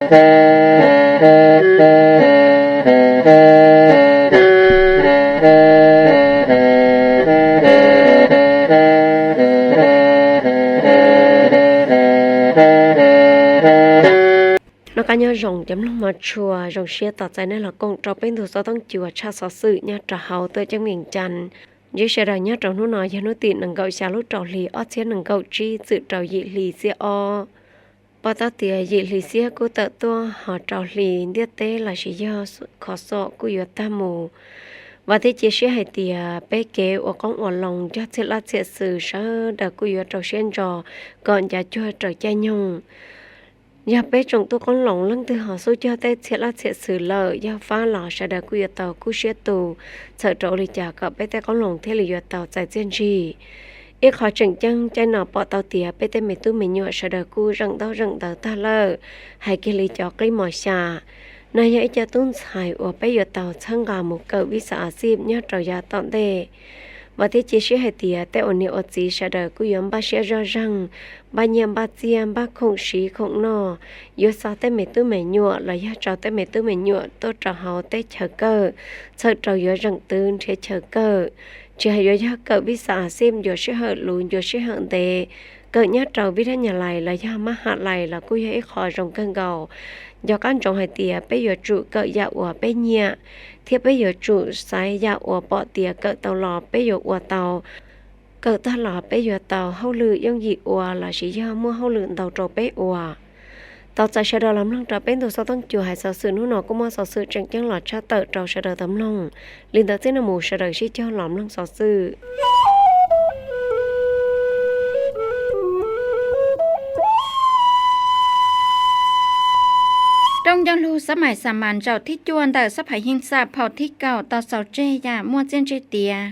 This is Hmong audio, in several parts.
Noj qab nyob zoo cov mloog mos tshua, zoo siab tos txais nej los koom rau peb ntu xov tooj cua tshaj xov xwm nyob rau hauv tuam ceeb Vias Cas. Ntsib sawv daws nyob rau hnub no yog hnub tim nees nkaum xya lub rau hli ob txhiab nees nkaum tsib txwm rau yim hli xiab ob. Pom tau tias yim hli xiab kuj tawm tuaj ho rau hli ntiaj teb los sis yog kho xom kuj yuav tag mus. Vam thiab cia siab hais tias peb kev ua qoob ua loo cog txhiaj laj txhiaj xwm sawv daws kuj yuav rau siab ntso kom ncav cuag rau caij nyoog. Yog peb tsoom tub qoob loo leej twg ho xub cog tej txhiaj laj txhiaj xwm lawm, yog fab los sawv daws kuj yuav tau kub siab tu, txhawm rau ua li cas kom peb tej qoob loo thiaj li yuav tau txais txiaj ntsig. Ib qho tseem ceeb, caij no pom tau tias peb tej me tub me nyuam sawv daws kuj zeem ntaub zeem ntawv tag lawm, hais kiag li cov qib mos xya. No yog ib co tub ntxhais uas peb yuav tau txhawb nqa mus kawm vij xa a xij nyob rau yav tom ntej. Vam thiab cia siab hais tias tej ua niam ua txiv sawv daws kuj yuav npaj siab zoj zeeg, npaj nyiaj npaj txiaj, npaj khoom siv khoom noj, yuav xa tej me tub me nyuam los yog tso tej me tub me nyuam tuaj rau hauv teb chaws kawm, txhawm rau yuav zeem twv nrhiav chaw kawm. Tsis hais yuav yog kawm vij xa a xij ncua sij hawm luv ncua sij hawm ntev, kawm nyob rau vij thab nyas lais los yog mab ham lais los kuj yog ib qho zoo kawg nkaus. Nco qab ntsoov hais tias peb yuav tsum kawm yam uas peb nyiam, thiab peb yuav tsum xaiv yam uas pom tias kawm tau los peb yuav ua tau, kawm tag los peb yuav tau hauj lwm yooj yim ua los sis yog muaj hauj lwm ntau rau peb ua. Tau txais sawv daws los mloog rau peb ntu xov tooj cua hais xov xwm hnub no kuj muaj xov xwm tseem ceeb los tshaj tawm rau sawv daws tau mloog. Li ntawd txij no mus sawv daws sib cog los mloog xov xwm. Rooj ncauj lug xab mais xa mas zaum thib cuaj ntawm xab phais heej xaj phaum thib kaum tau xaus tseg yam muaj txiaj ntsig tiav.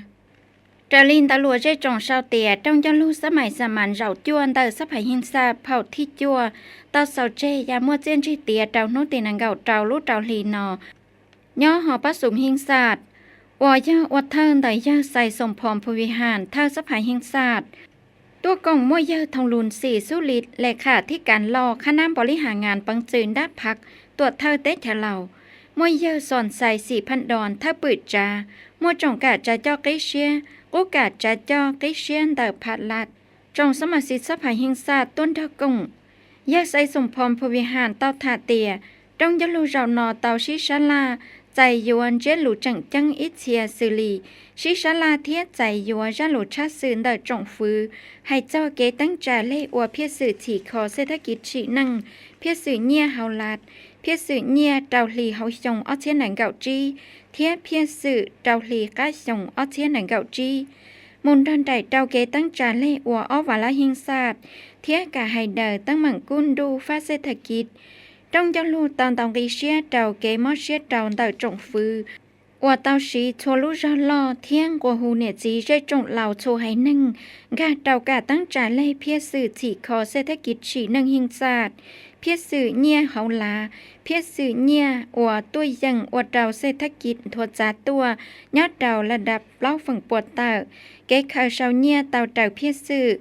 Raws li ntawv luam zej tsoom sau tias rooj ncauj lug xab mais xa mas zaum cuaj ntawm xab phais heej xaj phaum thib cuaj tau xaus tseg yam muaj txiaj ntsig tiav rau hnub tim nees nkaum rau lub rau hli no nyob hauv pab xoom heej xaj uas yog ua thawj ntawm yawg Xais Xoom Phom Phu Vi Ham thawj xab phais heej xaj, tuaj koom muaj yawg Thoom Lus Xim Xub Lis le kham thib kas los khab nab npau li has ngas peev txwm nrab phav tuam thawj teb chaws Laus, muaj yawg Xom Xais Xim Phaj Dos thawj pwm tsav, muaj tsoom kam tsav coj qib siab, qub kam tsav coj qib siab ntawm Pha Las, tsoom xab mas xis xab phais heej xaj tuaj nrog koom. Yawg Xais Xoom Phom Phu Vi Ham tau tham tias rooj ncauj lug zaum no tau sib sab laj txais yuav ntsiab lus tseem ceeb ib txhia xws li sib sab laj thiab txais yuav zaj lus tshaj xwm ntawm tsoom fwv hais txog kev teeb tsa leg ua phiaj xwm txhim kho xej thab kiv tsim neej, phiaj xwm nyiaj hauv lav, phiaj xwm nyiaj rau hli hauv xyoo ob txhiab nees nkaum tsib thiab phiaj xwm rau hli qab xyoo ob txhiab nees nkaum tsib, mus nrog nraim rau kev teeb tsa leg ua ob vas lab heej xaj thiab kam hais daws teeb meem kub nruj fab xej thab kiv. Rooj ncauj lug tau ntaus nqi siab rau kev mob siab rau ntawm tsoom fwv uas tau siv txhua lub zog loj thiab nqua hu niam txiv zej tsoom laus txhua haiv neeg nkag rau kam teeb tsa leg phiaj xwm txhim kho xej thab kiv tsim neej heej xaj, phiaj xwm nyiaj hauv lav, phiaj xwm nyiaj uas tuaj yeem ua rau xej thab kiv nthuav txav tuaj nyob rau la dab plaub feem pua tawm, kev khaws sau nyiaj tau raws phiaj xwm,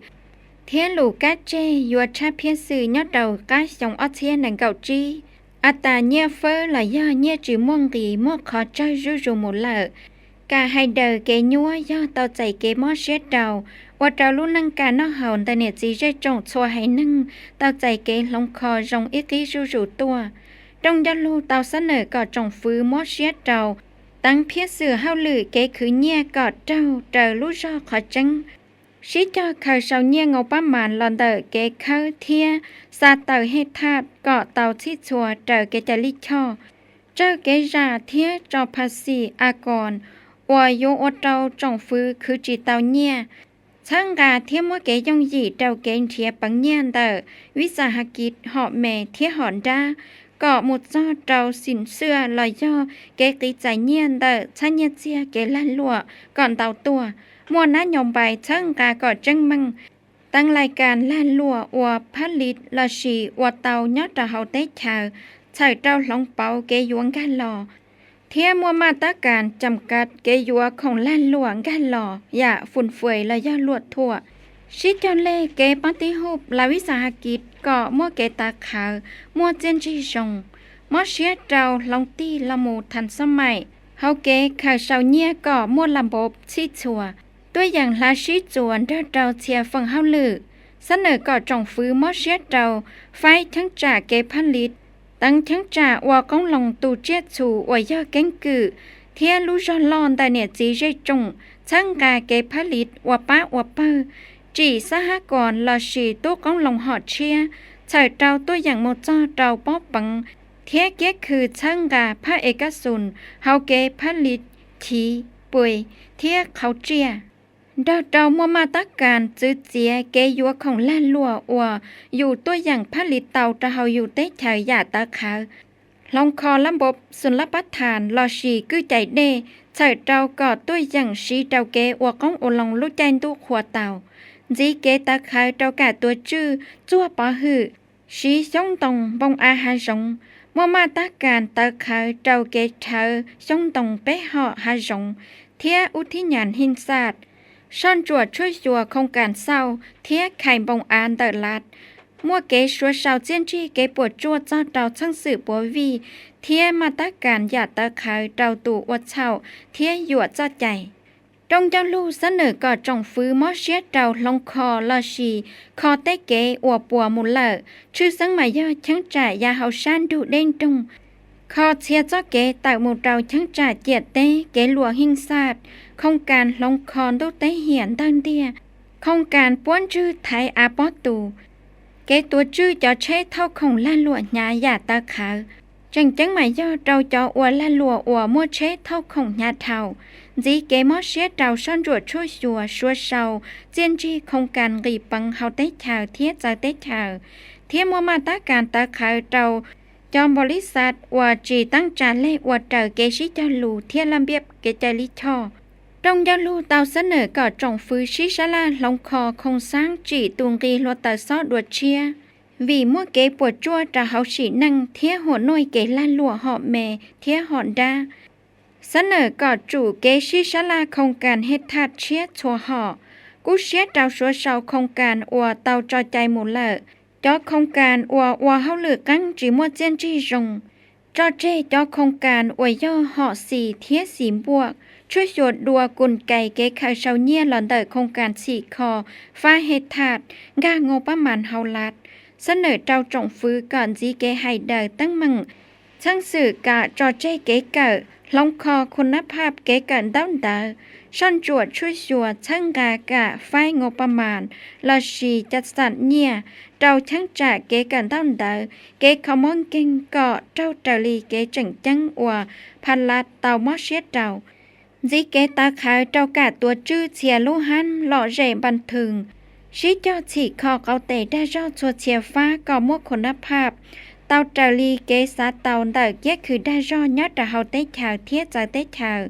thiab lus kab tseg yuav tshaj phiaj xwm nyob rau qab xyoo ob txhiab nees nkaum tsib. A tas nyiaj fawb los yog nyiaj tsis muaj nqis muaj qhov tsawg zuj zus mus lawm, kam hais daws kev nyuab yog tau txais kev mob siab rau, ua rau lub neej kam noj haus ntawm niam txiv zej tsoom txhua haiv neeg tau txais kev hloov kho zoo ib qib zuj zus tuaj. Rooj ncauj lug tau xab nawm kom tsoom fwv mob siab rau, teev phiaj xwm hauj lwm kev khwv nyiaj kom raug raws lub zog qhov tseeb, sib cog khaws sau nyiaj ngau pab mas los ntawm kev khawb thiab xa tawm hej thaj kom tau txhij txhua raws kev cai lij choj, tsawg kev zam thiab tso pha xim a koos uas yuav ua rau tsoom fwv khwv tsis tau nyiaj, txhawb nqa thiab muab kev yooj yim rau kev nrhiav peev nyiaj ntawm vij xas has kiv hom mes thiab hom nrab kom mus txog rau xim xuaj los yog kev qiv txais nyiaj ntawm txhab nyiaj txiag kev lag luam kom ntau tuaj, muaj nab nyo npai txhawb nqa kom tseeb meej, teev lais kas lag luam uas phab li los sis ua tau nyob rau hauv teb chaws, txhawm rau hloov pauv kev yuav nkag los, thiab muaj maj tab kas cam kav kev yuav khoom lag luam nkag los yam fun fuais los yog luam thuam, Sib cog lej kev pab tib hub la vis xas has kis kom muaj kev tawv qhawv, muaj txiaj ntsig zoo, mob siab rau hloov tig los mus thas xob maim hauv kev khaws sau nyiaj kom muaj la npov txhij txhua, tuaj yeem hla sib txuas nrog rau txhia feem hauj lwm. Xab nawm kom tsoom fwv mob siab rau faib cheeb tsam kev phab liv, teev cheeb tsam ua qoob loo tu tsiaj txhu uas yog keeb kwm thiab lub zog loj ntawm niam txiv zej tsoom, txhawb nqa kev phab liv ua pab ua pawg, tsim xab hab kos lossis tub qoob loo hom tshiab, txhawm rau tuaj yeem mus txog rau pob peev thiab kiab khw txhawb nqa phab e kab xus hauv kev phab liv chiv, pua thiab qhauv tsiaj, nrog rau muaj maj tab kas txwv txiav kev yuav khoom lag luam uas yus tuaj yeem phab liv tau rau hauv yus teb chaws yam tawv qhawv. Hloov kho lab npov xus lab pab thas lossis kwj cais dej, txhawm rau kom tuaj yeem siv rau kev ua qoob ua loo lub caij ntuj qhua tau. Ntxiv kev tawv qhawv rau kam tuav tswj txuag pov hwm, siv xyoob ntoo npoo av hav zoov, muaj maj tab kas tawv qhawv rau kev rhawv xyoob ntoo peb hom hav zoov thiab ub thib nyas hij xaj, soj ntsuam tshuaj xyuas khoos kas xauj thiab khais npoo av ntawm lav, muaj kev suav sau txiaj ntsig kev puas tsuaj txog rau txheej xwm puav vij thiab maj tab kas yam tawv qhawv rau tus ua txhaum thiab yuam txoj cai. Rooj ncauj lug xab nawm kom tsoom fwv mob siab rau hloov kho lossis kho tej kev uas puas mus lawm, tshwj xeeb mas yog cheeb tsam yav hauv sab nrug dej nroog, kho txhia txoj kev tawm mus rau cheeb tsam ciam teb, kev luam hij xaj, khoos kas hloov kho ntuj teb hiam ntawg ntiag, khoos kas puab ntswg thaiv av pob tus, kev tuav tswj cov tsheb thauj khoom lag luam hnyav yam tawv qhawv. Tseem ceeb mas yog rau cov ua lag luam uas muaj tsheb thauj khoom hnyav dhau. Ntxiv kev mob siab rau soj ntsuam tshuaj xyuas suav sau txiaj ntsig khoos kas nqis peev hauv teb chaws thiab txawv teb chaws, thiab muaj maj tab kas tawv qhawv rau cov npaum li xav uas tsis teeb tsa lej ua raws kev sib cog lus thiab laj npiab kev cai lij choj. Rooj ncauj lug tau xab nawm kom tsoom fwv sib sab laj hloov kho khoos xaab tsim tus nqi hluav taws xob dua tshiab, vim muaj kev puas tsuaj rau hauv sim neej thiab huam nuaj kev lag luam hom me thiab hom nrab. Xab nawm kom tsum kev sib sab laj khoos kas hej thaj tshiab txhua hom, kub siab rau suav sau khoos kas uas tau tso cai mus lawm, cov khoos kas uas ua hauj lwm qeeb tsis muaj txiaj ntsig zoo, tso tseg cov khoos kas uas yog hom xis thiab xis npuaj, tshuaj xyuas dua kus kais kev khaws sau nyiaj los ntawm khoos kas txhim kho fab hej thaj, nkag nkaus pab mas hauv lav. Xab nawm rau tsoom fwv kom ntxiv kev hais daws teeb meem, txheej xwm kam tso tseg kev kawm, hloov kho khu nab phaj kev kawm ntaub ntawv, soj ntsuam tshuaj xyuas txhawb nqa kam faib nkaus pab mas lossis ca xam nyiaj rau cheeb tsam kev kawm ntaub ntawv, kev kho mob nkeeg kom raug raws li kev tseem ceeb uas pha lav tau mob siab rau. Ntxiv kev tawv qhawv rau kam tuav tswj txhia lub hab lom zem npa thwm, sib cog txhim kho qauv tes dag zog txhua txhia fab kom muaj khu nab phaj tau raws li kev xav tau ntawm kiab khw dag zog nyob rau hauv teb chaws thiab txawv teb chaws.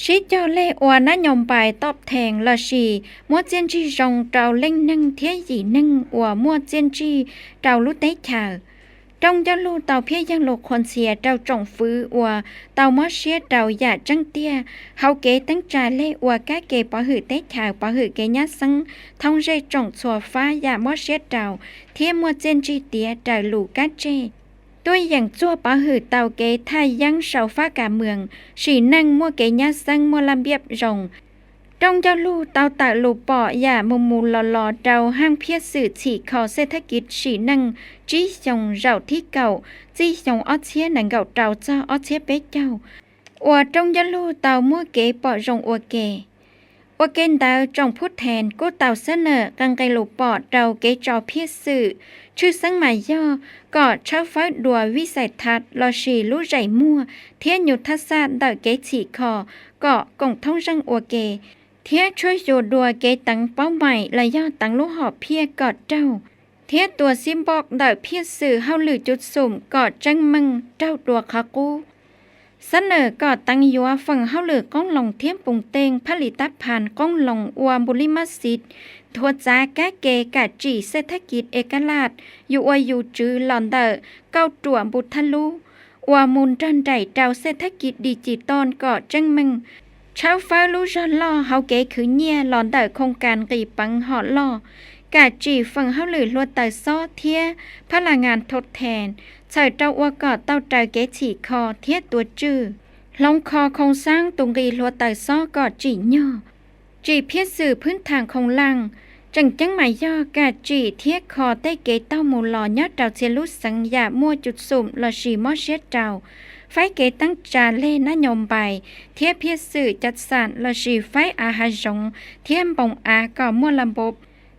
Sib cog lej ua nab nyo npais toj thees lossis muab txiaj ntsig zoo rau leej neeg thiab yim neeg uas muaj txiaj ntsig rau lub teb chaws. Rooj ncauj lug tau phiaj yeeg lus qhuas ntxhias rau tsoom fwv uas tau mob siab rau yam tseeb tiag hauv kev teeb tsa lej ua kab ke pov hwm teb chaws pov hwm kev nyab xeeb thoob zej tsoom txhua fab yam mob siab rau thiab muaj txiaj ntsig tiav raws lus kab tseg, tuaj yeem txuag pov hwm tau kev thaj yeeb sau fab kas moos, sim neej muaj kev nyab xeeb muaj laj npiab zoo. Rooj ncauj lug tau tawm lus pom yam mus mus los los rau haaj phiaj xwm txhim kho xej thab kiv sim neej tsib xyoos zaum thib kaum txij xyoo ob txhiab nees nkaum rau txog ob txhiab peb caug uas rooj ncauj lug tau muaj kev pom zoo ua ke. Ua ke ntawd tsoom phub thees kuj tau xab nawm qee nqe lus pom rau kev tso phiaj xwm, tshwj xeeb mas yog kom tshawb fawb dua vij xais thas lossis lub zais muag thiab nyuj thaj xaj ntawm kev txhim kho kom koom thoob zeej ua ke, thiab tshuaj xyuas dua kev teev paub maim los yog teev lub hom phiaj kom raug, thiab tua xib npoj ntawm phiaj xwm hauj lwm cuv xum kom tseeb meej raug dua qhov qub. Xab nawm kom teev yuav feem hauj lwm qoob loo thiab npus teej phab li tab phas qoob loo ua npu li mab xiv, thuav txav kab ke kam tsim xej thab kiv e kab laj yus ua yus tswv los ntawm kauj ruam npu thaj lub, uas mus nrog nraim rau xej thab kiv di ci toj kom tseeb meej, Tshawb fawb lub zog loj hauv kev khwv nyiaj los ntawm khoo kas nqis peev hom loj, kam tsim feem hauj lwm hluav taws xob thiab phab las ngas thos then, txhawm rau ua kom tau raws kev txhim kho thiab tuav tswj. Hloov kho khoo xaab tus nqi hluav taws xob kom tsim nyog. Tsim phiaj xwm phwb thaam khoo laaj. Tseem ceeb mas yog kam tsim thiab kho tej kev taug mus los nyob rau txhia lub xeev yam muaj cus xum lossis mob siab rau, faib kev teeb tsa lej nab nyo npais thiab phiaj xwm cav xam lossis faib av hav zoov thiab npoo av kom muaj la npov,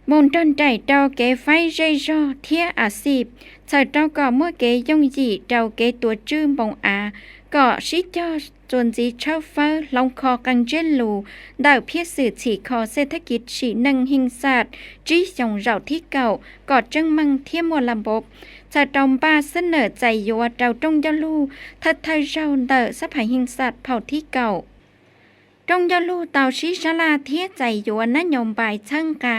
mus nrog nraim rau kev faib zej zog thiab a xij, txhawm rau kom muaj kev yooj yim rau kev tuav tswj npoo av, kom sib cog txuas ntxiv tshawb fawb hloov kho qee ntsiab lus ntawm phiaj xwm txhim kho xej thab kiv sim neej hee xaj tsib xyoos zaum thib kaum kom tseeb meej thiab muaj la npov, txhawm rau npaj xab nawm txais yuav rau rooj ncauj lug thawj thawj zaug ntawm xab phas hee xaj phaum thib kaum. Rooj ncauj lug tau sib sab laj thiab txais yuav nab nyo npais txhawb nqa,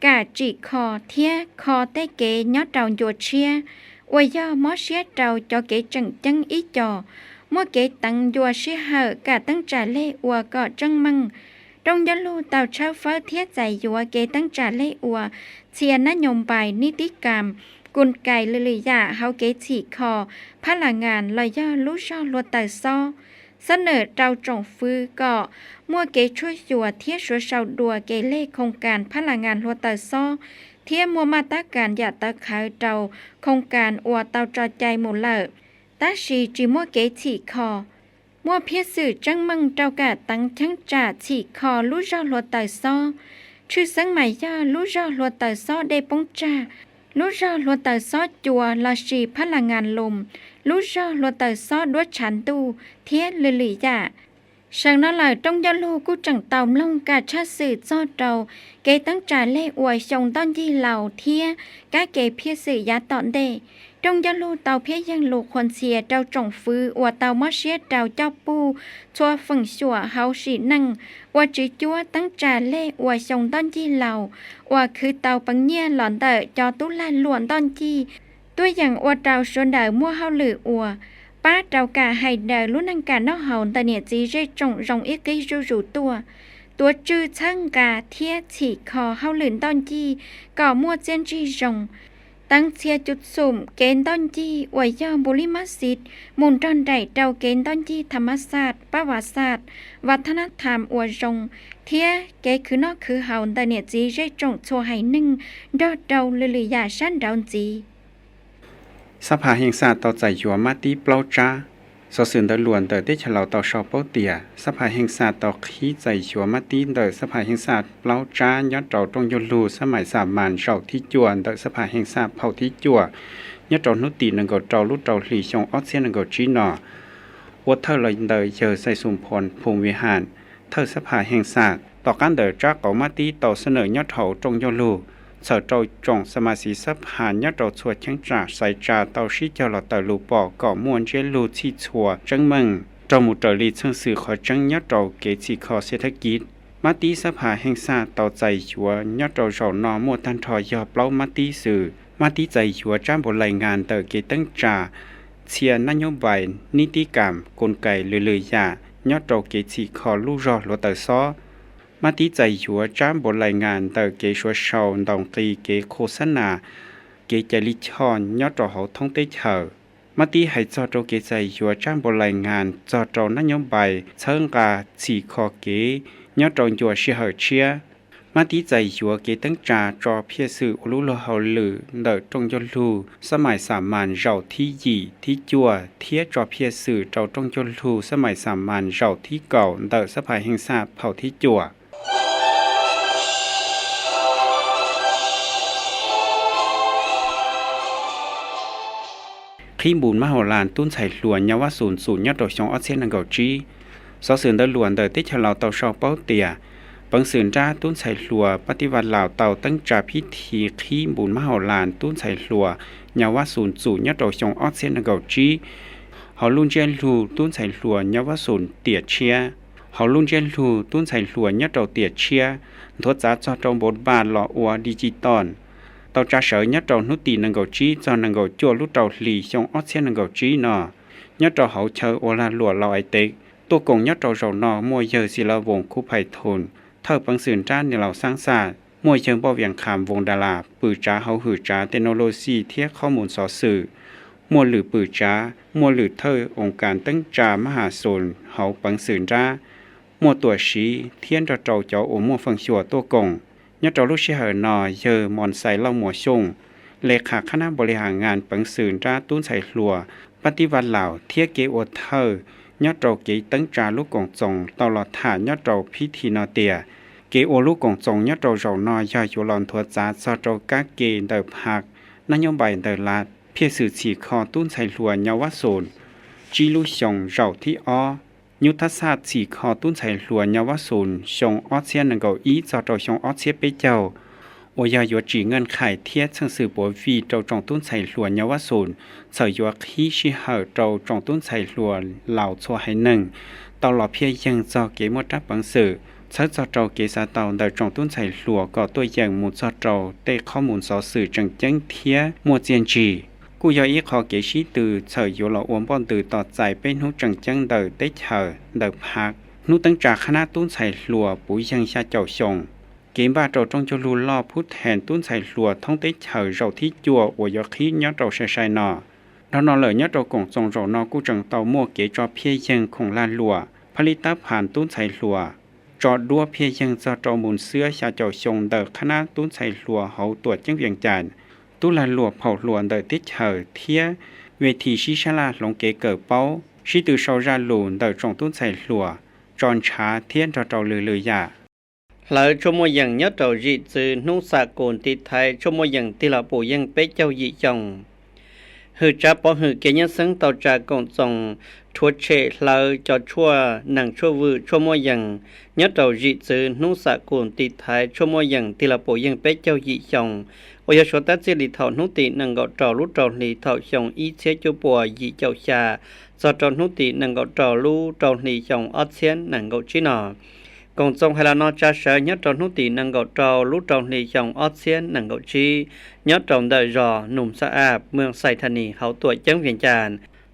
kam tsim kho thiab kho tej kev nyob rau ncua tshiab uas yog mob siab rau cov kev tseem ceeb ib co, muaj kev teev ncua sij hawm kam teeb tsa lej ua kom tseeb meej. Rooj ncauj lug tau tshawb fawb thiab txais yuav kev teeb tsa lej ua txhia nab nyo npais nib tib kas, kus kais lwm lwm yam hauv kev txhim kho phab las ngas los yog lub zog hluav taws xob, xab nawm rau tsoom fwv kom muaj kev tshuaj xyuas thiab suav sau dua kev lej khoo kas phab las ngas hluav taws xob thiab muaj maj tab kas yam tawv qhawv rau khoo kas uas tau tso cai mus lawm, tab sis tsis muaj kev txhim kho. Muaj phiaj xwm tseeb meej rau kam teev cheeb tsam txhim kho lub zog hluav taws xob. Tshwj xeeb mas yog lub zog hluav taws xob dej poob tsag, lub zog hluav taws xob cua lossis phab las ngas loos, lub zog hluav taws xob duab tshav ntuj thiab lwm lwm yam. Seem no lawm rooj ncauj lug kuj tseem tau mloog kam tshaj xwm txog rau kev teeb tsa lej ua xyoo ntoj ncig laus thiab kab ke phiaj xwm yav tom ntej. Rooj ncauj lug tau phiaj yeeg lus qhuas ntxhias rau tsoom fwv uas tau mob siab rau coj puj txhua feem xyuam hauv sim neej, ua tswv cuab teeb tsa lej ua xyoo ntoj ncig laus uas khwv tau peev nyiaj los ntawm cov tub lag luam ntoj ncig, tuaj yeem ua rau sawv daws muaj hauj lwm ua, pab rau kam hais daws lub neej kam noj haus ntawm niam txiv zej tsoom zoo ib qib zuj zus tuaj. Tuav tswj txhawb nqa thiab txhim kho hauj lwm ntoj ncig kom muaj txiaj ntsig zoo. Teev txhia cus xum kev ntoj ncig uas yog npu lib mab xiv mus nrog nraim rau kev ntoj ncig tham mas xaj, pab vas xaj, vas thab nab tham uas zoo, thiab kev khwv noj khwv haus ntawm niam txiv zej tsoom txhua haiv neeg nrog rau lwm lwm yam sab nraud ntxiv. Xab phas hee xaj tau txais yuav mab tib plaub tsab. Xov xwm ntawv luam ntawm teb chaws Laus tau sau paub tias xab phas hee xaj tau qhib txais yuav mab tib ntawm xab phas hee xaj plaub tsab nyob rau rooj ncauj lug xab mais xa mas zaum thib cuaj ntawm xab phas hee xaj phaum thib cuaj, nyob rau hnub tim nees nkaum rau lub rau hlis xyoo ob txhiab nees nkaum tsib no. Ua thawj los ntawm yawg Xais Xum Phos Phum Vij Ham, thawj xab phas hee xaj. Tom qab ntawm tsab qauv mab tib tau xab nawm nyob rau hauv rooj ncauj lug, txhawm rau tsoom xa mas xiv xab phas nyob rau txhua cheeb tsam xaiv tsa tau sib cog los tawm lus pom kom muaj ntsiab lug txhij txhua tseeb meej raug mus raws li txheej xwm qhov tseeb nyob rau kev txhim kho xia thab kiv. Mab tib xab phas hee xaj tau txais yuav nyob rau zaum no muaj tag nrho yog plaub mab tib xwb. Mab tib txais yuav tsab npau lais ngas ntawm kev teeb tsa txhia nab nyob npais nib tib kam kos kais lwm lwm yam nyob rau kev txhim kho lub zog hluav taws xob. Mab tib txais yuav tsab npau lais ngas ntawm kev suav sau ntaus nqi kev khos xab nas, kev cai lij choj nyob rau hauv thoob teb chaws. Mab tib hais txog rau kev txais yuav tsab npau lais ngas txog rau nab nyob npais txhawb nqa txhim kho kev nyob rau ncua sij hawm tshiab. Mab tib txais yuav kev teeb tsa tso phiaj xwm ua lub luag hauj lwm ntawm rooj ncauj lug xab mais xa mas zaum thib yim, thib cuaj thiab tso phiaj xwm rau rooj ncauj lug xab mais xa mas zaum thib kaum ntawm xab phas hee xaj phaum thib cuaj. Qhib npus mab hauv las tub ntxhais hluas Nyab Vaj Xum Txum nyob rau xyoo ob txhiab nees nkaum tsib. Xov xwm ntawv luam ntawm teb chaws Laus tau sau paub tias peev xwm nrab tub ntxhais hluas Pab Tib Vaj Laus tau teeb tsa phib thi qhib npus mab hauv las tub ntxhais hluas Nyab Vaj Xum Txum nyob rau xyoo ob txhiab nees nkaum tsib. Hauv lub ntsiab lug tub ntxhais hluas Nyab Vaj Xum Tiam Tshiab, hauv lub ntsiab lug tub ntxhais hluas nyob rau Tiam Tshiab nthuav txav txog rau npau npaj los ua digital, tau tsa sawv nyob rau hnub tim nees nkaum tsib txog nees nkaum cuaj lub rau hlis xyoo ob txhiab nees nkaum tsib no, nyob rau hauv chaw ua lag luam Laus Ais Tev, Tuaj koom nyob rau zaum no muaj yawg Xi Lav Voos Khu Phais Thoos, thawj peev xwm nrab Niam Laus Xaab Xaj, muaj yawg Npauj Viam Kham Voos Das Las, pwm tsav hauv hwm tsav technology thiab qhob mus xov xwm, muaj lwm pwm tsav, muaj lwm thawj oo kas teeb tsa mab has xoos hauv peev xwm nrab, muaj tuam siv thiab nrog rau cov uas muaj feem xyuam tuaj koom. Nyob rau lub sij hawm no, yawg Moos Xais Lauj Muas Xyooj, le kham qhab nab npaus li has ngas peev xwm nrab tub ntxhais hluas Pab Tib Vaj Laus thiab kev ua thawj nyob rau kev teeb tsa lub koom txoos tau los tham nyob rau phib thi no tias, kev ua lub koom txoos nyob rau zaum no yog yuav los nthuav txav txog rau kab ke ntawm phav, nab nyob npais ntawm lav, phiaj xwm txhim kho tub ntxhais hluas Nyo Vaj Xoos tsib lub xyoos zaum thib ob, nyub thab xaj txhim kho tub ntxhais hluas Nyo Vaj Xoos xyoo ob txhiab nees nkaum ib txog rau xyoo ob txhiab peb caug, uas yog yuav tsim nqaj qhais thiab txheej xwm puav vij rau tsoom tub ntxhais hluas Nyo Vaj Xoos, txawm yuav qhib sij hawm rau tsoom tub ntxhais hluas laus txhua haiv neeg tau los phiaj yeeg txog kev muaj rab peev xwm, txhawb txog rau kev xav tau ntawm tsoom tub ntxhais hluas kom tuaj yeem mus txog rau tej qhob mus xov xwm tseem ceeb thiab muaj txiaj ntsig. Kuj yog ib qho kev sib tw txhawm yuav los ua npoj ntws tos txais peb hnub tseem ceeb ntawm teb chaws ntawm phav, hnub teeb tsa qhab nab tub ntxhais hluas puv yeeg xya caum xyoo. Kev npaj rau rooj cuag lug loj phub thees tub ntxhais hluas thoob teb chaws zaum thib cuaj uas yuav qhib nyob rau sai sai no. Dhau no lawm nyob rau koom txoos zaum no kuj tseem tau muaj kev tso phiaj yeeg khoom lag luam, phab lib tab phas tub ntxhais hluas, tso duab phiaj yeeg txog rau mus xwab xya caum xyoo ntawm qhab nab tub ntxhais hluas hauv tuam ceeb Vias Cas, tub lag luam phaum hluas ntawm teb chaws thiab ve thi sib sab laj hloov kev kawm paub, sib tw sau zaj lus ntawm tsoom tub ntxhais hluas, tso ntshav thiab nrog rau lwm lwm yam. Hlawv tshuaj muaj yees nyob rau zim txwv hnub xam kus tiv thaiv tshuaj muaj yees tig los pum yeej peb caug yim xyoo. Hwm tsav pov hwm kev nyab xeeb tau tsa koom txoos rhuav tshem hlawv cov tshuaj nees tshuaj vwm tshuaj muaj yees nyob rau zim txwv hnub xam kus tiv thaiv tshuaj muaj yees tig los pum yeej peb caug yim xyoo, uas yog suav tab txij li thaum hnub tim nees nkaum rau lub rau hli thaum xyoo ib txhiab cuaj puas yim caum xya txog rau hnub tim nees nkaum rau lub rau hli xyoo ob txhiab nees nkaum tsib no. Koom txoos hais los no tsa sawv nyob rau hnub tim nees nkaum rau lub rau hli xyoo ob txhiab nees nkaum tsib nyob rau ntawm zos Num Xa Ab, moos Xais Tha Nis hauv tuam ceeb Vias Cas,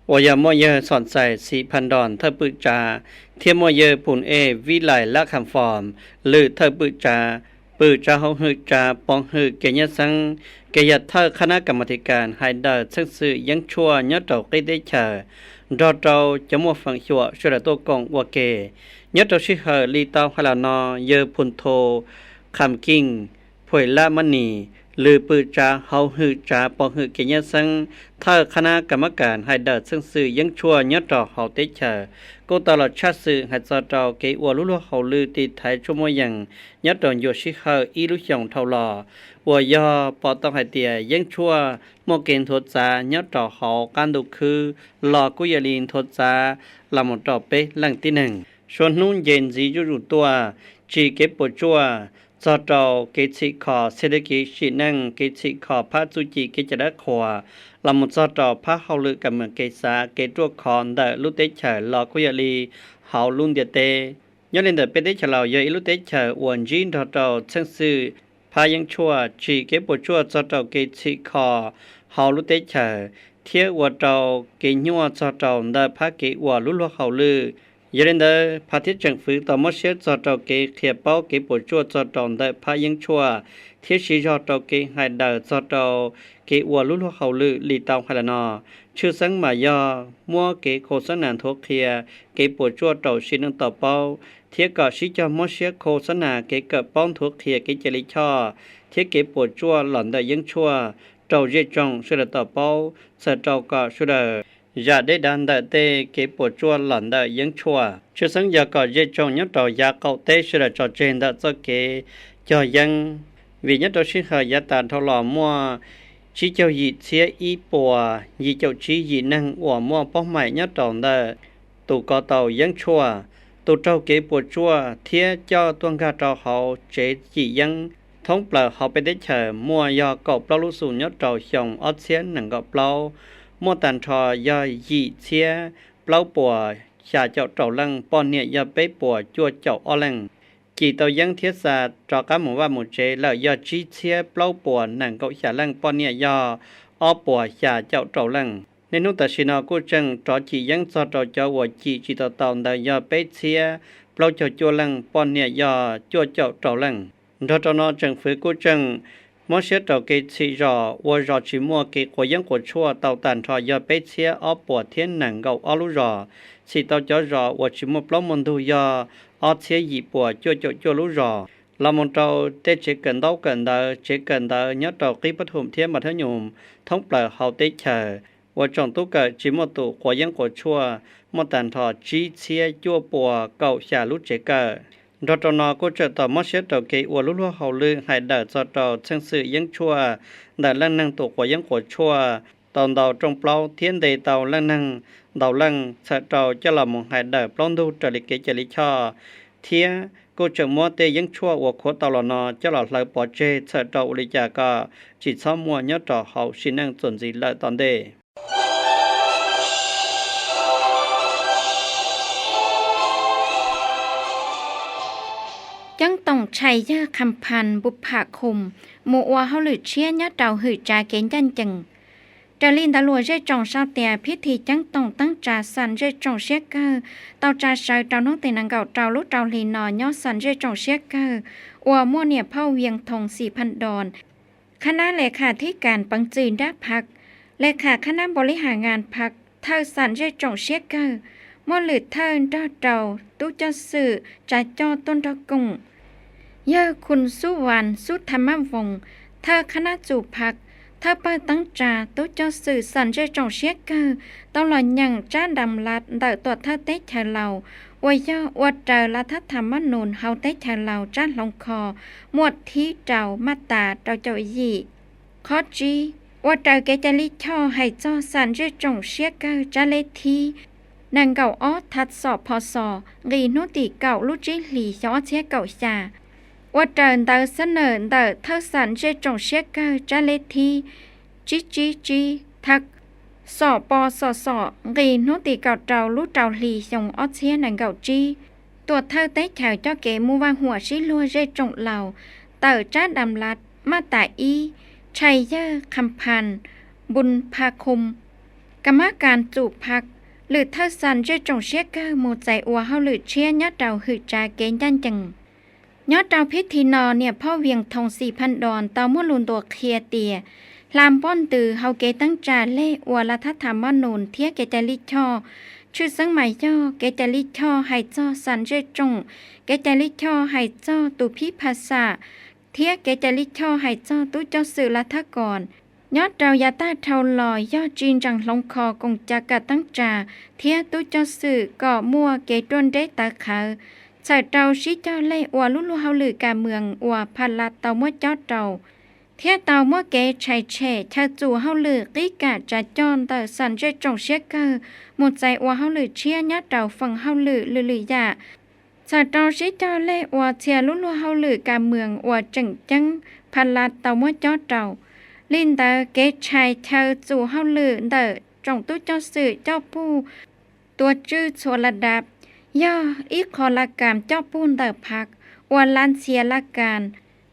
uas yog muaj yawg Xom Xais Xi Pha Nros thawj pwm tsav thiab muaj yawg Phum Ej Vib Lais Lab Kham Fom lwm thawj pwm tsav, pwm tsav hauv hwm tsav pov hwm kev nyab xeeb, kev yog thawj qhab nab kas mas thim kas hais daws txheej xwm yeeb tshuaj nyob rau qib teb chaws, nrog rau cov muaj feem xyuam sawv daws tuaj koom ua ke. Nyob rau sij hawm li tau hais los no, yawg Phum Thu Kham Kiej Phuem Lab Mab Nis lwm pwm tsav hauv hwm tsav pov hwm kev nyab xeeb, thawj qhab nab kas mas kas hais daws txheej xwm yeeb tshuaj nyob rau hauv teb chaws, kuj tau los tshaj xwm hais txog rau kev ua lub luag hauj lwm tiv thaiv tshuaj muaj yees nyob rau ncua sij hawm ib lub xyoos dhau los, uas yog pom tau hais tias yeeb tshuaj muaj kev nthuav txav nyob rau hauv qab ntuj khwb los kuj yog li nthuav txav los mus rau peb leej tib neeg. Suav hnub nce ntxiv zuj zus tuaj, tsim kev puas tsuaj txog rau kev txhim kho xeb dab kiv sim neej, kev txhim kho phab txuj ci kev cai dab qhuas, los mus txog rau phab hauj lwm kam mus kev xav kev ruaj khov ntawm lub teb chaws los kuj yog li hauv lub ntiaj teb. Nyob li ntawm peb teb chaws Laus yog ib lub teb chaws uas ntsib nrog rau txheej xwm phab yeeb tshuaj, tsim kev puas tsuaj txog rau kev txhim kho hauv lub teb chaws, thiab ua rau kev nyuaj txog rau ntawm phab kev ua lub luag hauj lwm. Yog li ntawd, phav thiab tseem fwv tau mob siab txog rau kev qhia paub kev puas tsuaj txog rau ntawm phab yeeb tshuaj, thiab siv zog rau kev hais daws txog rau kev ua lub luag hauj lwm li tau hais los no. Tshwj xeeb mas yog muab kev khos xab nas nthuav qhia kev puas tsuaj rau sim neej tau paub, thiab kom sib cog mob siab khos xab nas kev kawm paub nthuav qhia kev cia li choj thiab kev puas tsuaj los ntawm yeeb tshuaj rau zej tsoom sawv daws tau paub, txhawm rau kom sawv daws zam deb dav ntawm tej kev puas tsuaj los ntawm yeeb tshuaj. Tshwj xeeb yog kom zej tsoom nyob rau yav qaum teb sawv daws tso tseg ntawm txoj kev cog yeeb, vim nyob rau sij hawm yav tas dhau los muaj tsib caug yim txhiab ib puas yim caum tsib yim neeg uas muaj paub maim nyob rau ntawm tus ko tau yeeb tshuaj. Tus raug kev puas tsuaj thiab coj tuaj nkag rau hauv tsev yim yeeb thoob plaws hauv peb teb chaws muaj yog kaum plaub lub xus nyob rau xyoo ob txhiab nees nkaum plaub, muaj tag nrho yog yim txhiab plaub puas xya caum rau leej, poj niam yog peb puas cuaj caum ob leej. Cim tau yeeb thiab xa rov qab mus vaj mus tsev lawm yog tsib txhiab plaub puas nees nkaum xya leej, poj niam yog ob puas xya caum rau leej. Niaj hnub tam sim no kuj tseem rov cim yeeb txog rau cov uas cim tsis tau tau ntawd yog peb txhiab plaub caug cuaj leej, poj niam yog cuaj caum rau leej. Nrog rau no tseem fwv kuj tseem mob siab rau kev txhim zos, ua zos tsis muaj kev quav yeeb quav tshuaj tau tag nrho yog peb txhiab ob puas thiab nees nkaum ob lub zos, txhim tau cov zos uas tsis muaj plaub muaj ntug yog ob txhiab yim puas cuaj caum cuaj lub zos, los mus rau tej tsev kawm ntaub kawm ntawv, tsev kawm ntawv nyob rau qib Pab Thum thiab Npa Thab Nyum thoob plaws hauv teb chaws, uas tsoom tub kawm tsis muaj tus quav yeeb quav tshuaj, muaj tag nrho tsib txhiab cuaj puas kaum xya lub tsev kawm. Nrog rau no kuj tseem tau mob siab rau kev ua lub luag hauj lwm hais dawm txog rau txheej xwm yeeb tshuaj ntawm leej neeg tus quav yeeb quav tshuaj tau ntau rooj plaub thiab ntes tau leej neeg ntau leej, txhawm rau coj los mus hais dawm plaub ntug raws li kev cai lij choj, thiab kuj tseem muab tej yeeb tshuaj uas khuav tau los no coj los hlawv pov tseg, txhawm rau ua li cas kom tsis txhob muaj nyob rau hauv sim neej txuas ntxiv lawm tom ntej. Ceeb toom tshais yawg Kham Phas Npu Pha Khum mus ua hauj lwm tshiab nyob rau hwm tsav kev ncaj ncees. Raws li ntawd luag zej tsoom sau tias phib thi ceeb toom teeb tsa xam zej tsoom siab kawg tau tsa sawv rau hnub tim nees nkaum rau lub rau hli no nyob xam zej tsoom siab kawg uas muaj niam phauj Vias Thoos Xis Phas Dos, qhab nab le kham thib kas peev txwm nrab phaj, le kham qhab nab npaus li has ngas phaj, thawj xam zej tsoom siab kawg, muaj lwm thawj nrog rau tub coj xwm tsa coj tuaj nrog koom, yawg Khun Xub Vas Xub Thas Mab Voos, thawj qhab nab txum phaj, thawj pawg teeb tsa tub coj xwm xam zej tsoom siab kawg tau los nyeem tsab dam las ntawm tuam thawj teb chaws Laus uas yog ua raws lav thab tham mab nus hauv teb chaws Laus tsab hloov kho muaj thib rau maj tas rau caum yim. Qhov tsib, ua raws kev cai lij choj hais txog xam zej tsoom siab kawg tsab lej thib nees nkaum ob thab xom pho xos nqis hnub tim kaum lub tsib hlis xyoo ob txhiab kaum xya, ua raws ntawv xab nawm ntawm thawj xam zej tsoom siab kawg tsab lej thib tsib tsib tsib thab xom pho xos xom nqis hnub tim kaum rau lub rau hli xyoo ob txhiab nees nkaum tsib. Tuam thawj teb chaws coj kev mus vaj huam sib luag zej tsoom Laus tawm tsab dam las maj tas ib, tshais yawg Kham Phas Npu Pha Khum, kam mab kas txum phaj, lwm thawj xam zej tsoom siab kawg mus txais ua hauj lwm tshiab nyob rau hwm tsav kev ncaj ncees. Nyob rau phib thi no niam phauj Vias Thoos Xis Phas Dos tau muaj lus ntuas qhia tias hla npoj ntws hauv kev teeb tsa lej ua lav thab tham mab nus thiab kev cai lij choj, tshwj xeeb mas yog kev cai lij choj hais txog xam zej tsoom, kev cai lij choj hais txog tus phib phaj xam, thiab kev cai lij choj hais txog tub coj xwm lav thab kos. Nyob rau yav tag dhau los yog tsis ntsees hloov kho koom ca kam teeb tsa thiab tub coj xwm kom muaj kev ruaj nreb tawv qhawv, txhawm rau sib cog lej ua lub luag hauj lwm kas mwm uas phaj las tau muab cob rau, thiab tau muab kev tshais tshem chaw txum hauj lwm qib kam tsa coj ntawm xam zej tsoom siab kawg mus txais ua hauj lwm tshiab nyob rau feem hauj lwm lwm lwm yam, txhawm rau sib cog lej ua txhia lub luag hauj lwm kas mwm uas tseem ceeb phaj las tau muab cob rau. Li ntawd kev tshais chaw txum hauj lwm ntawm tsoom tub coj xwm coj puj tuav tswj txhua lav dav, yog ib qho lav kas coj puj ntawm phaj uas lav ntxhias lav kas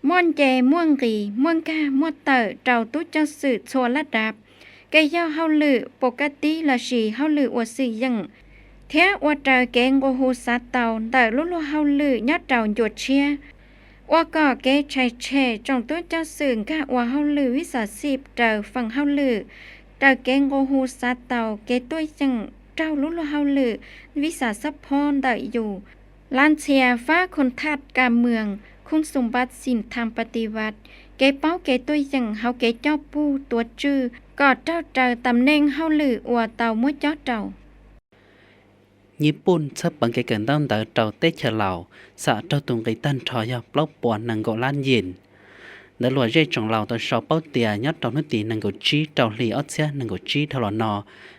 muaj nce muaj nqis muaj nkag muaj tawm rau tub coj xwm txhua lav dav, kev yog hauj lwm pos kab tib lossis hauj lwm ua xwm yeem, thiab ua raws kev nqua hu xav tau ntawm lub luag hauj lwm nyob rau ncua tshiab, ua kom kev tshais tshem tsoom tub coj xwm nkag ua hauj lwm vib xav xij raws feem hauj lwm, raws kev nqua hu xav tau kev tuaj yeem raug lub luag hauj lwm vib xav xab phob ntawm yus, lav ntxhias fab khun thaj kas mwm khun xum npab xim tham pas tiv vaj, kev paub kev tuaj yeem hauv kev coj puj tuav tswj kom raug raws tam neej hauj lwm uas tau muab cob rau. Nyij Pooj txhawb peev kev kawm ntaub ntawv rau teb chaws Laus xam raug tus nqi tag nrho yog plaub puas nees nkaum lab yim. Ntawv luam zej tsoom Laus tau sau paub tias nyob rau hnub tim nees nkaum tsib rau hli ob txhiab nees nkaum tsib dhau los no,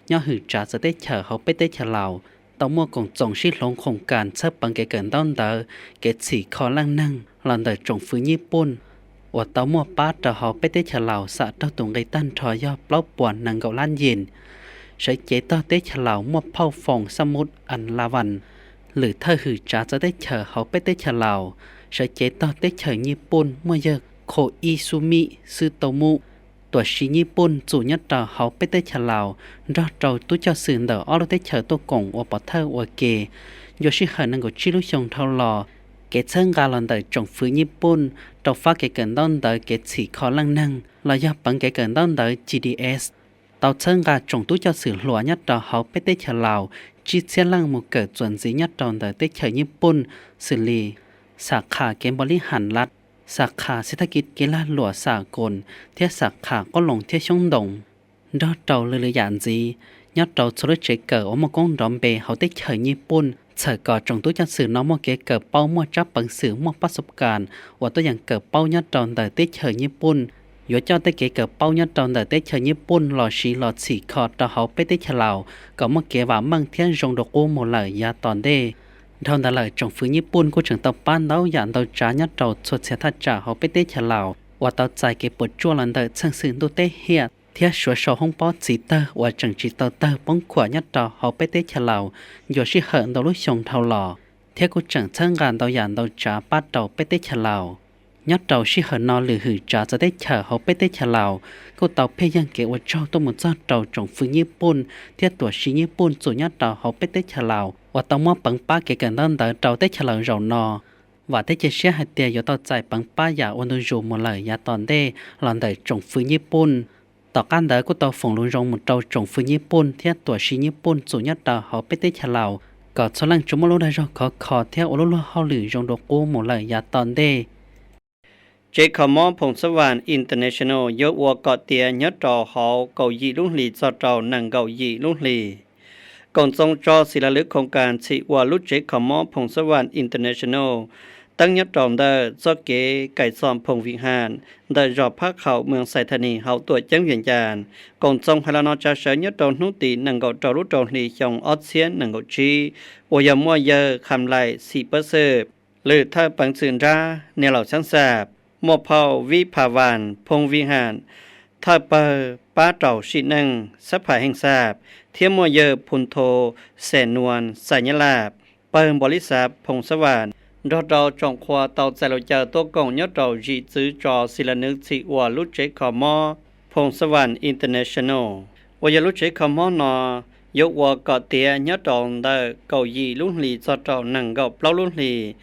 nyob hwm tsav txawv teb chaws hauv peb teb chaws Laus tau muaj koom txoos sib hloov khoom kas txhawb peev kev kawm ntaub ntawv, kev txhim kho leej neeg los ntawm tsoom fwv Nyij Pooj uas tau muaj pab rau hauv peb teb chaws Laus xam raug tus nqi tag nrho yog plaub puas nees nkaum lab yim. Sawv cev tog teb chaws Laus muaj phauj Foom Xab Mub As Las Vas, lwm thawj hwm tsav txawv teb chaws hauv peb teb chaws Laus. Sawv cev tog teb chaws Nyij Pooj muaj yawg Kho Ib Xub Mib Xwb Tau Mub, tuam si Nyij Pooj txum nyob rau hauv peb teb chaws Laus nrog rau tub coj xwm ntawm ob lub teb chaws tuaj koom ua pov thawj ua ke. Yuav sij hawm nees nkaum tsib lub xyoo dhau los, kev txhawb nqa los ntawm tsoom fwv Nyij Pooj rau fab kev kawm ntaub ntawv kev txhim kho leej neeg los yog peev kev kawm ntaub ntawv G D S tau txhawb nqa tsoom tub coj xwm hluas nyob rau hauv peb teb chaws Laus tsib txhiab leej mus kawm txuas ntxiv nyob rau ntawm teb chaws Nyij Pooj, xws li xab khas kev npaum li ham lat, xab khas xib thaj kiv kev lag luam xab koos thiab xab khas qoob loo thiab xyoob ntoo, nrog rau lwm lwm yam ntxiv. Nyob rau txhua lub tsev kawm uas muaj koob nrov npe hauv teb chaws Nyij Pooj txhawm kom tsoom tub coj xwm no muaj kev kawm paub muaj tsab peev xwm muaj pab xub kas uas tuaj yeem kawm paub nyob rau ntawm teb chaws Nyij Pooj, yuav coj tej kev kawm paub nyob rau ntawm teb chaws Nyij Pooj los siv los txhim kho rau hauv peb teb chaws Laus kom muaj kev vam meej thiab zoo dua qub mus lawm yav tom ntej. Dhau ntawd lawm tsoom fwv Nyij Pooj kuj tseem tau pab ntau yam ntau tsav nyob rau txhua txhia thaj tsam hauv peb teb chaws Laus uas tau txais kev puas tsuaj los ntawm txheej xwm ntuj teb hiam thiab suav sau hoob pob txiv tawg uas tseem tsis tau tawg poob khuam nyob rau hauv peb teb chaws Laus yuav sij hawm ntau lub xyoo dhau los, thiab kuj tseem txhawb nqa ntau yam ntau tsav pab rau peb teb chaws Laus. Nyob rau sij hawm no lwm hwm tsav txawv teb chaws hauv peb teb chaws Laus kuj tau pheej yeeg kev ua tsaug tuaj mus txog rau tsoom fwv Nyij Pooj thiab tuam si Nyij Pooj txum nyob rau hauv peb teb chaws Laus uas tau muab peev pab kev kawm ntaub ntawv rau teb chaws Laus zaum no. Vam thiab cia siab hais tias yuav tau txais peev pab yam ua ntu zus mus lawm yav tom ntej los ntawm tsoom fwv Nyij Pooj. Tom qab ntawd kuj tau foom lus zoo mus rau tsoom fwv Nyij Pooj thiab tuam si Nyij Pooj txum nyob rau hauv peb teb chaws Laus kom txhua leej tsuas muaj lub dag zog khov kho thiab ua lub luag hauj lwm zoo dua qub mus lawm yav tom ntej. Tsev kho mob Phoos Xab Vam International yuav ua kom tiav nyob rau hauv kaum yim lub hlis txog rau nees nkaum yim lub hlis. Koom txoos tso xis las lwv khoos kas txhim ua lub tsev kho mob Phoos Xab Vam International teeb nyob rau ntawm txoj kev Kais Xoos Phoos Vij Ham ntawm zos Phab Qhaum Moos Xais Thas Nis hauv tuam ceeb Vias Cas. Koom txoos hais los no tsa sawv nyob rau hnub tim nees nkaum rau lub rau hli xyoo ob txhiab nees nkaum tsib uas yog muaj yawg Kham Laim Xim Pab Xwm, lwm thawj peev xwm nrab Niam Laus Xaab Xab, muaj phauj Vib Phas Vas Phoos Vij Ham, thawj pawg pab rau sim neej Xab Phas Heej Xab, thiab muaj yawg Phun Tho Xes Nuas Xais Nyab Laj, pawg npos lis xav Phoos Xab Vam, nrog rau tsoom qhua tau txais lus caw tuaj koom nyob rau zim txwv tso xis las nws txhim ua lub tsev kho mob Phoos Xab Vam International, uas yog lub tsev kho mob no yuav ua kom tiav nyob rau ntawm kaum yim lub hlis txog rau nees nkaum plaub lub hlis.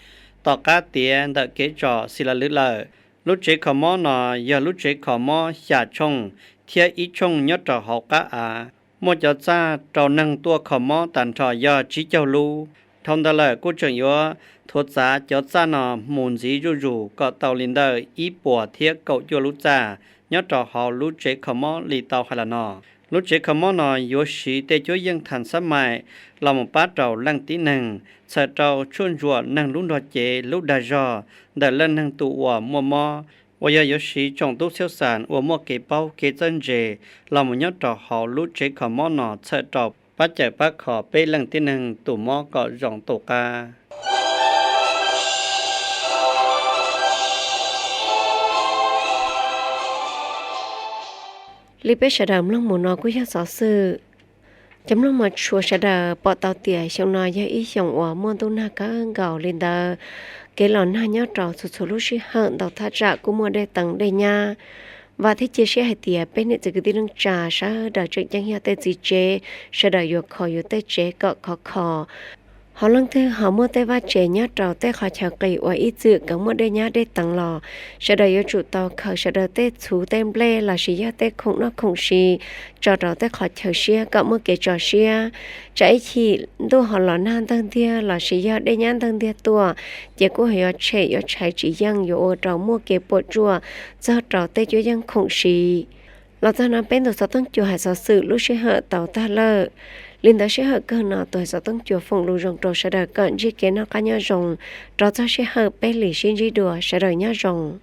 Tom qab tiav ntawm kev tso xis las lwv lawm, lub tsev kho mob no yog lub tsev kho mob xya tshooj thiab ib tshooj nyob rau hauv qab av. Muaj cov txaj rau neeg tuaj kho mob tag nrho yog tsib caug lub. Dhau ntawd lawm kuj tseem yuav thuav txav cov txaj no mus ntxiv zuj zus kom tau li ntawm ib puas thiab kaum cuaj lub txaj nyob rau hauv lub tsev kho mob li tau hais los no. Lub tsev kho mob no yuav siv tej cuab yeej thas xab mais los mus pab rau leej tib neeg, txhawm rau tshuaj ntsuam neeg lub nrog cev lub dag zog ntawm leej neeg tus uas muaj mob, uas yog yuav siv tsoom tub xyuab xas uas muaj kev paub kev txawj ntse los mus nyob rau hauv lub tsev kho mob no txhawm rau pab cawm pab kho peb leej tib neeg tus mob kom zoo tus qab. Li peb sawv daws mloog mus no kuj yog xov xwm. Cov mloog mos tshua sawv daws pom tau tias xyoo no yog ib xyoos uas muaj ntuj nag kawg nkaus li ntawd. Kev los nag nyob rau txhua txhua lub sij hawm ntau thaj tsam kuj muaj dej teev dej nyab. Vam thiab cia siab hais tias peb niam txiv kwv tij neej tsa sawv daws tseem ceeb yog tej txiv tsev, sawv daws yuav kho yus tej tsev kom khov kho. Ho leej twg ho muaj tej vaj tsev nyob rau tej qhov chaw qis uas ib txwm kawg muaj dej nyab dej teev los, sawv daws yuav tsum tau khaws sawv daws tej txhuv tej nplej lossis yog tej khoom noj khoom siv tso rau tej qhov chaw siab kom muaj kev tso siab. Tsam ib chim ntuj ho los nag ntawg ntiag lossis yog dej nyab ntawg ntiag tuaj, ces kuj ho yuav tshem yuav tshais tsis yeej yuav ua rau muaj kev puas tsuaj txog rau tej cuab yeej khoom siv. Los txog no peb ntu xov tooj cua hais xov xwm lub sij hawm tau tag lawm. Li ntawd sij hawm kawg no tus hais xov tooj cua foom lus zoo rau sawv daws kom ntsib kev noj qab nyob zoo rau txog sij hawm peb li sib ntsib dua, sawv daws nyob zoo.